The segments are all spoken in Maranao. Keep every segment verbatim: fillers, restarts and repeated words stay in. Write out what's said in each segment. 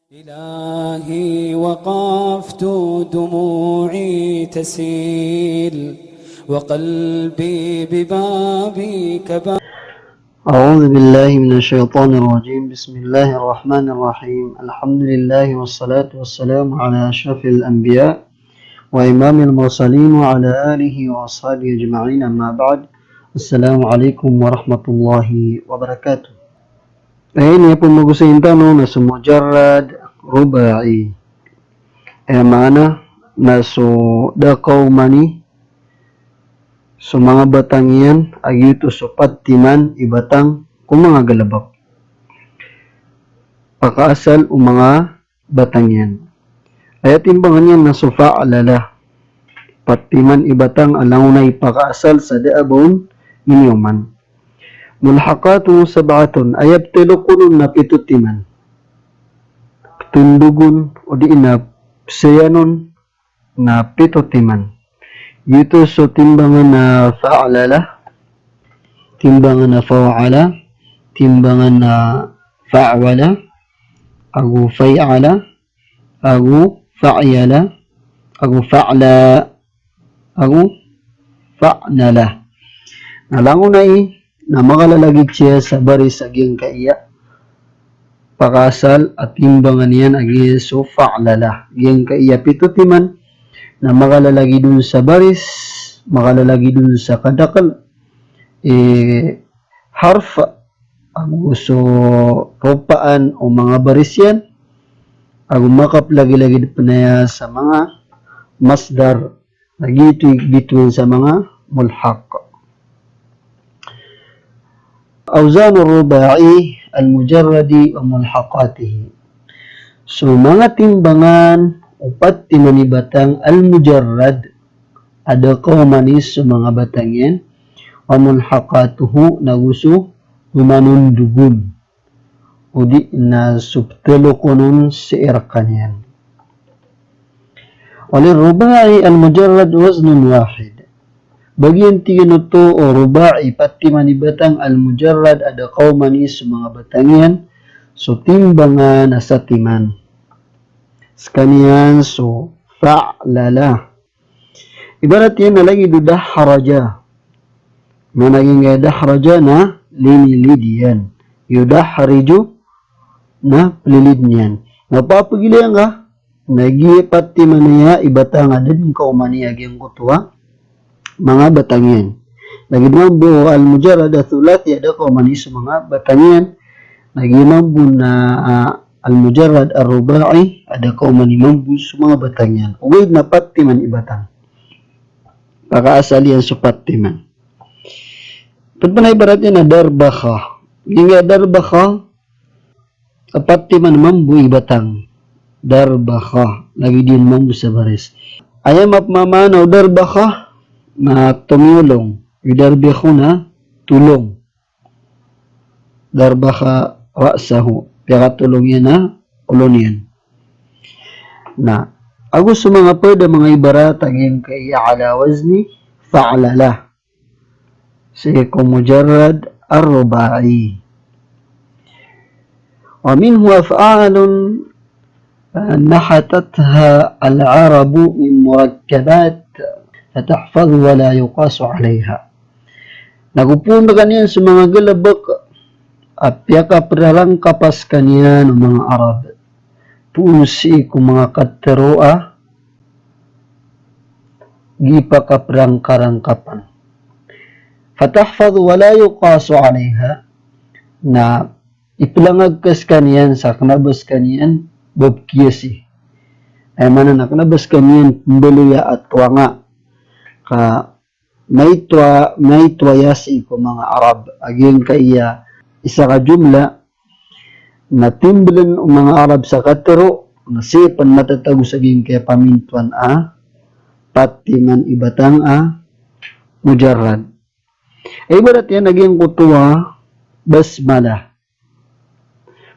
إلهي وقفت دموعي تسيل وقلبي ببابك با- أعوذ بالله من الشيطان الرجيم. بسم الله الرحمن الرحيم. الحمد لله والصلاة والسلام على أشرف الأنبياء وإمام المرسلين وعلى آله وأصحابه أجمعين. أما بعد. السلام عليكم ورحمة الله وبركاته. Aya inipoon tano na so mujarrad ruba'i. Aya maana na so da kaomani so manga batang iyan a giyoto so pat timan i batang ko manga galbk. Pakaasal o manga batang iyan. Aya timbangan iyan na so fa'lala. Pat timan i batang a langon a ipakaasal sa da a ba on miniyoman. Mulhaqatuhu sab'atun, aya pthalokon on na pito timan. Ptondogon odi na psayan on na pito timan. Giyoto so timbangan a fa'lala, timbangan a faw'ala, timbangan a fa'wala, ago fay'ala, ago fa'yala, ago fa'la, ago fa'nala. Na langon a i na makalalagid siya sa baris a giyangkaya pakaasal a timbangan iyan a giya so fa'lala. Giyangkaya pito timan na makalalagid on sa baris, makalalagid on sa kadakl i harf, ago so ropaan o manga baris iyan, ago makaplagilagid pn aya sa manga masdar, na giyoto i gituan sa manga mulhaq. Awzanur ruba'i al-mujarradi wa mulhaqatihi. So manga timbangan o pat timan i batang al-mujarrad a da kaomani so manga batang iyan, wa mulhaqatuhu, nago so manondogon odi na so pthalokon on sii rkaniyan. Wa lirruba'i al-mujarrad waznun wahid. Bagian tig iyan oto o ruba'i, pat timan i batang, al-mujarrad a da kaomani so manga batang iyan so timbangan a sa timan. Skaniyan so fa'lala. Ibarat iyan na lagid o dahraja. Maana giyangkaya dahraja na linilid iyan. Yudahriju na plilid iyan. Na papagilaya ngka na giya pat timan aya i batang a da dn kaomani a giyangkoto a manga batang iyan. Lagid mambo al-mujarrad a thulathi a da kaomani so manga batang iyan. Lagid mambo na, ah, al-mujarrad ar-ruba'i a da kaomani mambo so manga batang iyan. Ogaid na pat timan i batang. Pakaasal iyan so pat timan. Pd pn a ibarat iyan a darbakha. Giyangkaya darbakha, pat timan mambo i batang. Darbakha, lagid iyan mambo sa baris. Aya mapmamaana o darbakha na tomiyolong. Yudarbikhu na tolong. Darbakha ra'sahu, piyakatolong iyan a olo niyan. Na ago so manga pd a manga ibarat a giyangkaya ala wazni fa'lala sii ko mujarrad ar-ruba'i. Wa minhu af'alun nahatatha al-Arabu min murakkabat fatahfadhu wa la yuqasu alayha. Na go poon rkaniyan so manga galbk a piyakaprarangkapa skaniyan o manga Arab poon sii ko manga katharo a gii pakaprangkarangkapan. Fatahfadhu wa la yuqasu alayha, na iplangag ka skaniyan sa kna ba skaniyan ba pkiyasi. Aya maana na kna ba skaniyan pmbaloya a toanga ka maito a, maito aya sii ko manga Arab a giyangkaya isa ka jumla na timbln o manga Arab sa katharo, na sii pn matatago sa giyangkaya pamintoan a pat timan i batang a mujarrad. Ibarat iyan a giyangkoto a basmalah.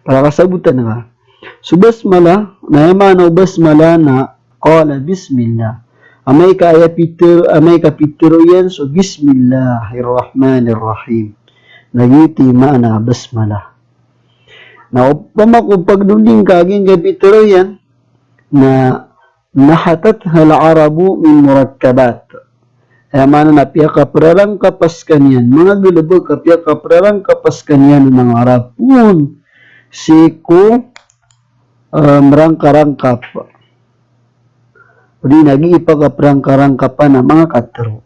Para kasabotan ka. So basmalah, na aya maana o basmalah na qala bismillah. Amay ka aya pitharo, amay ka pitharo iyan so bismillahir rahmanir rahim. Na giyoto i maana basmalah. Na opama ko pagdoding ka giyangkai a pitero iyan, na nahatathal Arabu min murakkabat. Aya maana na piyakaprarangkap a skaniyan, manga galebek a piyakaprarangkap a skaniyan o manga Arab on sii ko, eh, mrangkarangkap. Odi na gii pakaprarangkarankap a manga katero.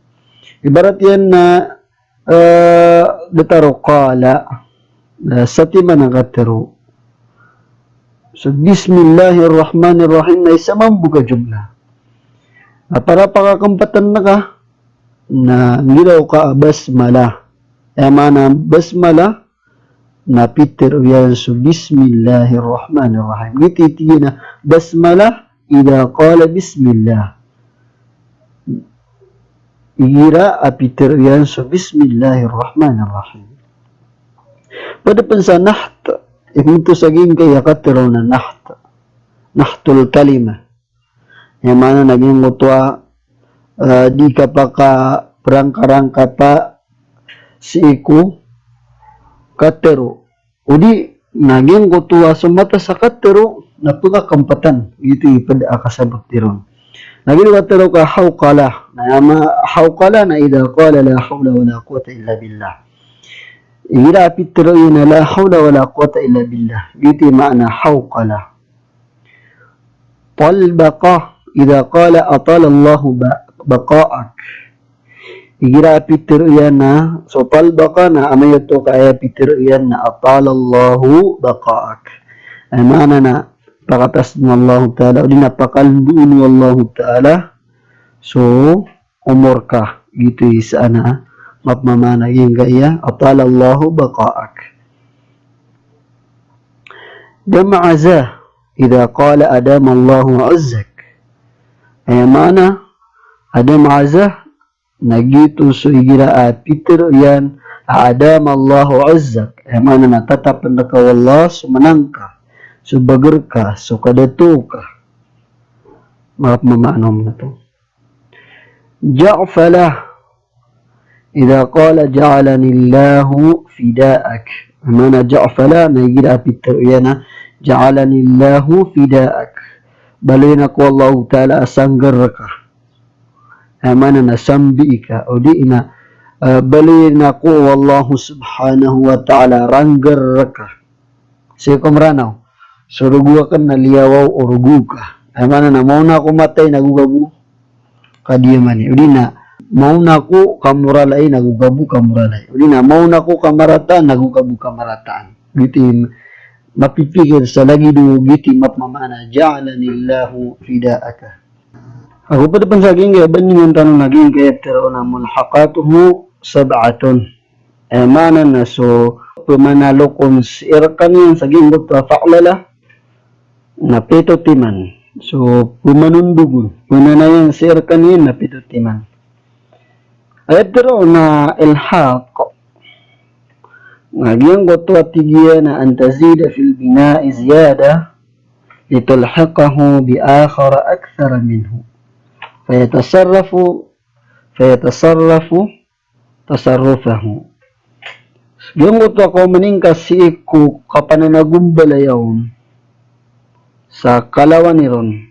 Ibarat iyan na, eh, datar o qala, eh, satiman a katero. So, Bismillahirrahmanirrahim na isa mambo ka jumlah. Na para pakakempatan ka, na nggiraw ka a basmalah. Aya maana basmalah, na pitero iyan so Bismillahirrahmanirrahim. Giyoto i tig iyan a basmalah, idha qala bismillah. Igira a pitero iyan so Bismillahirrahmanirrahim. Ped pen sa naht, ipemeto sa giyangkai a katero na naht. Nahtul kalimah. Aya maana na giyangkoto a, eh, di kapakarangkapa sii ko katero. Odi na giyangkoto a so matas a katero na pekakempatan. Giyoto i ped a kasaboti ron. Na giyoto i katero ka hawqalah. Na aya maana hawqalah na idha qala la hawla wala quwwata illa billah. Igira a pitero iyan a la hawla wala quwwata illa billah. Giyoto i maana hawqalah. Talbaqa, idha qala atalallahu ba-, baqa'ak. Igira a pitero iyan a, so talbaqa na amay oto ka aya pitero iyan na atalallahu baqa'ak. Aya maana na pakatas o Allahu Ta'ala, odi na pakaldoon o Allahu Ta'ala so omor ka. Giyoto i isa a mapmamaana giyangkaya atalallahu baqa'ak. Dam aza, idha qala adamallahu izzak. Aya maana a dam aza, na giyoto so igira a pitero iyan a adamallahu izzak. Aya maana na tatapen reka o Allah so menang ka, so bager ka, so kadato ka. Mapmamaana oto. Ja'falah, idha qala ja'alanillahu fida'ak. Maana ja'falah na igira a pitero iyan a ja'alanillahu fida'ak. Baloyin ako o Allahu Ta'ala a sangger reka. Aya maana na sambii ka. Odi na, eh, baloyin ako o Allahu Subhanahu wa Ta'ala a rangger reka. Sii ko Mranaw, so rogo aken na liyawaw o rogo ka. Aya maana na maona ako matay na go ka bo kadiyaman i. Odi na maona ako kamoralai na go ka bo kamoralai. Odi na maona ako kamarataan na go ka bo kamarataan. Giyoto i mapipikir sa lagid o giyoto i mapmamaana ja'alanillahu fida'aka. Ago ped pen sa giyangkaya bandingan tano na giyangkaya tero na mulhaqatuhu sab'atun. Aya maana na so pemanalokon sii rekaniyan sa giyangkoto a fa'lalah na pito timan. So pemanondogon, penanayan sii rekaniyan na pito timan. Aya tero na ilhaq na giyangkoto a tig iyan a an tazida fil bina'i ziyadah litulhiqahu bi akhara akthara minhu. Fayatasarrafu, fayatasarrafu tasarrufahu. Giyangkoto a kaomaningka sii ko kapananagombalaya on sa kalawan iron.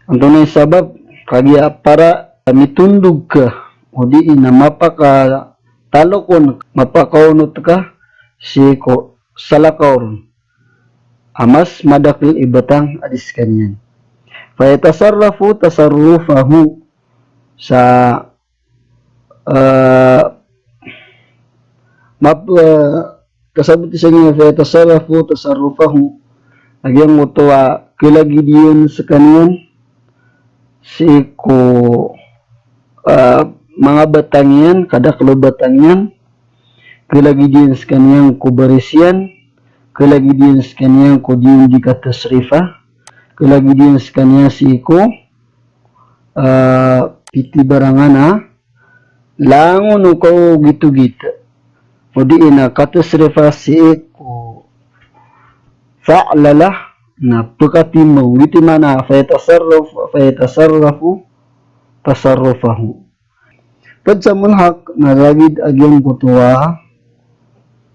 Antonaa i sabap? Kagiya para mitondog ka, odi na mapakatalokon, mapakaonot ka sii ko salakaw ron a mas madakel i batang a di sekaniyan. Fayatasarrafu tasarrufahu. Sa, eh, map-, eh, kasaboti sa giyangkai a fayatasarrafu tasarrufahu. Na giyangkoto a kelagid iyan sekaniyan sii ko, eh, manga batang iyan, kadakel o batang iyan, kelagid iyan sekaniyan ko baris iyan, kelagid iyan sekaniyan ko di on di katasrifa, kelagid iyan sekaniyan sii ko, eh, pitibarangan a langon o kaogitogit. Odi na katasrifa sii ko fa'lalah na pekatimbaw. Giyoto i maana fayatasarraf-, fayatasarrafu tasarrufahu. Ped sa mulhaq na lagid a giyangkoto a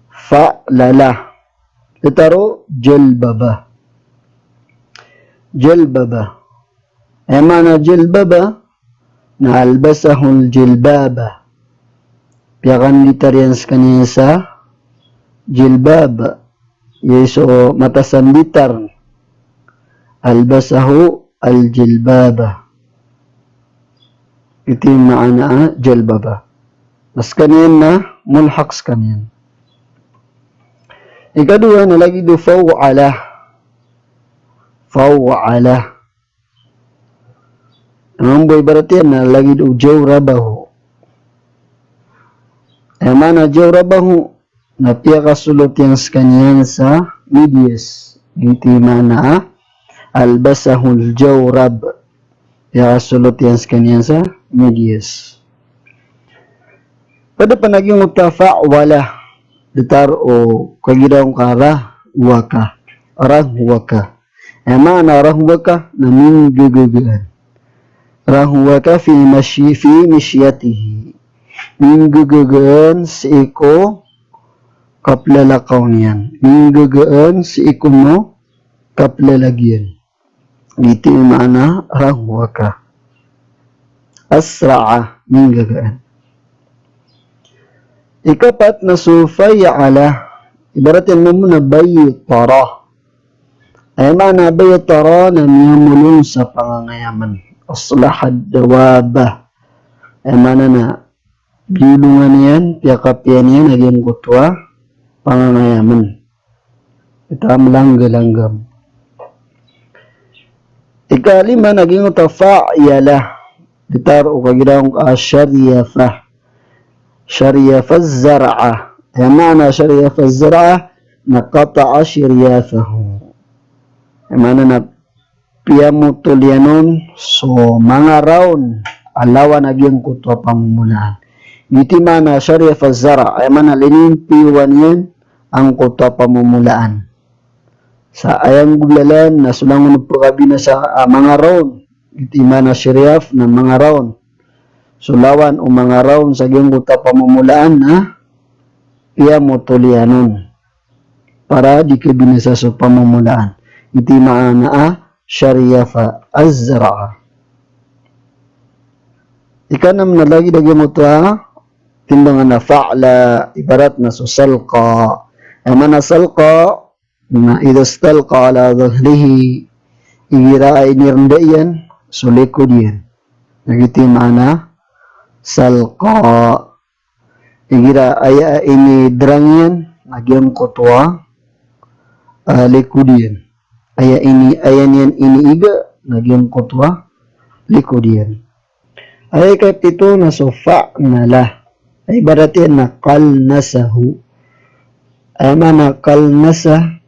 fa'lalah. Datar o jalbaba. Jalbaba. Aya maana jalbaba na albasahul jilbaba. Piyakanditar iyan skaniyan sa jilbab. Aya so matas a nditar. Albasahu al-jilbaba. Ito i maana a jalbaba. Na skaniyan na mulhaq skaniyan. Ikadowa na lagid o faw'ala. Faw'ala. Mambo ibarat iyan na lagid o jawrabahu. Aya maana jawrabahu na piyakasolot iyan skaniyan sa midiyas. Ito i maana a albasahul jawrab. Piyakasolot iyan skaniyan sa midiyas. Pd pn a giyangkoto a fa'wala. Datar o kagiya on ka rahwaka. Rahwaka. Aya maana rahwaka na minggagagaan. Rahwaka fi mashi-, fi mishyatihi. Minggagagaan sii ko kaplalakaw niyan. Minggagagaan sii ko no kaplalagi iyan. Ito i maana rahwaka. Asra'a, minggagagaan. Ikapat na so fay'ala. Ibarat iyan mambo na baytara. Aya maana baytara na miyamolong sa pangangayamn. Aslahad dawaba. Aya maana na biyolongan iyan, piyakapiya niyan a giyangkoto a pangangayamn. Ito a mlanggalanggam. Ikalima na giyangkoto a fa'yala. Datar o kagiya on ka sharyafa. Sharyafa zar'a. Aya maana sharyafa zar'a na qata'a shiryafahu. Aya maana na piyamotol iyan on so manga raon a lawan a giyangkoto a pamomolaan. Ito i maana sharyafa zar'a, aya maana linimpiyowan iyan angkoto a pamomolaan. Sa aya nggolalan na so langon o pkabinasa a manga raon. Ito i maana shiryaf na manga raon. So lawan o manga raon sa giyangkoto a pamomolaan na piyamotol iyan on. Para di kabinasa so pamomolaan. Ito i maana a sharyafa az-zar'a. Ikanm na lagid a giyangkoto a timbangan a fa'la, ibarat na so salqa. Aya maana salqa na idha istalqa ala dhahrihi, igira a inirnda iyan so likod iyan. Na giyoto i maana salqa. Igira aya a inidrang iyan na giyangkoto a, ah, likod iyan. Aya ini, aya niyan iniiga na giyangkoto a likod iyan. Aya ikapito na so fa'nala. Aya ibarat iyan na qalnasahu. Aya maana qalnasa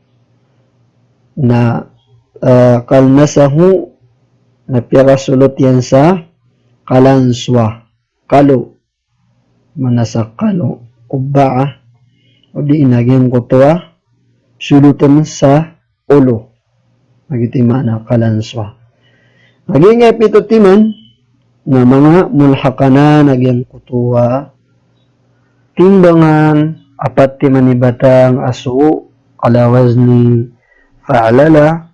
na, ah, qalnasahu na piyakasolot iyan sa qalanswa. Kalo. Maana sa kalo, qubba'a, odi na giyangkoto a solotn sa olo. Na giyoto i maana qalanswa. Na giyangkai a pito timan na manga mulhaqan a giyangkoto a timbangan a pat timan i batang a so ala wazni fa'lala.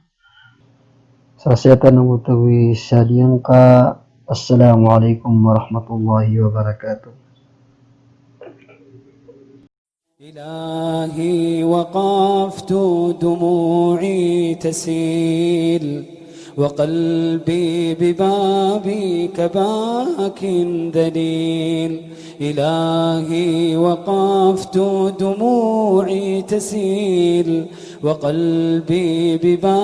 Sa siyatan a gotawi sa diyangka. Assalamu alaikum warahmatullahi wabarakatuh. إلهي وقفت دموعي تسيل وقلبي ببابك باك ذليل. إلهي وقفت دموعي تسيل وقلبي ببابك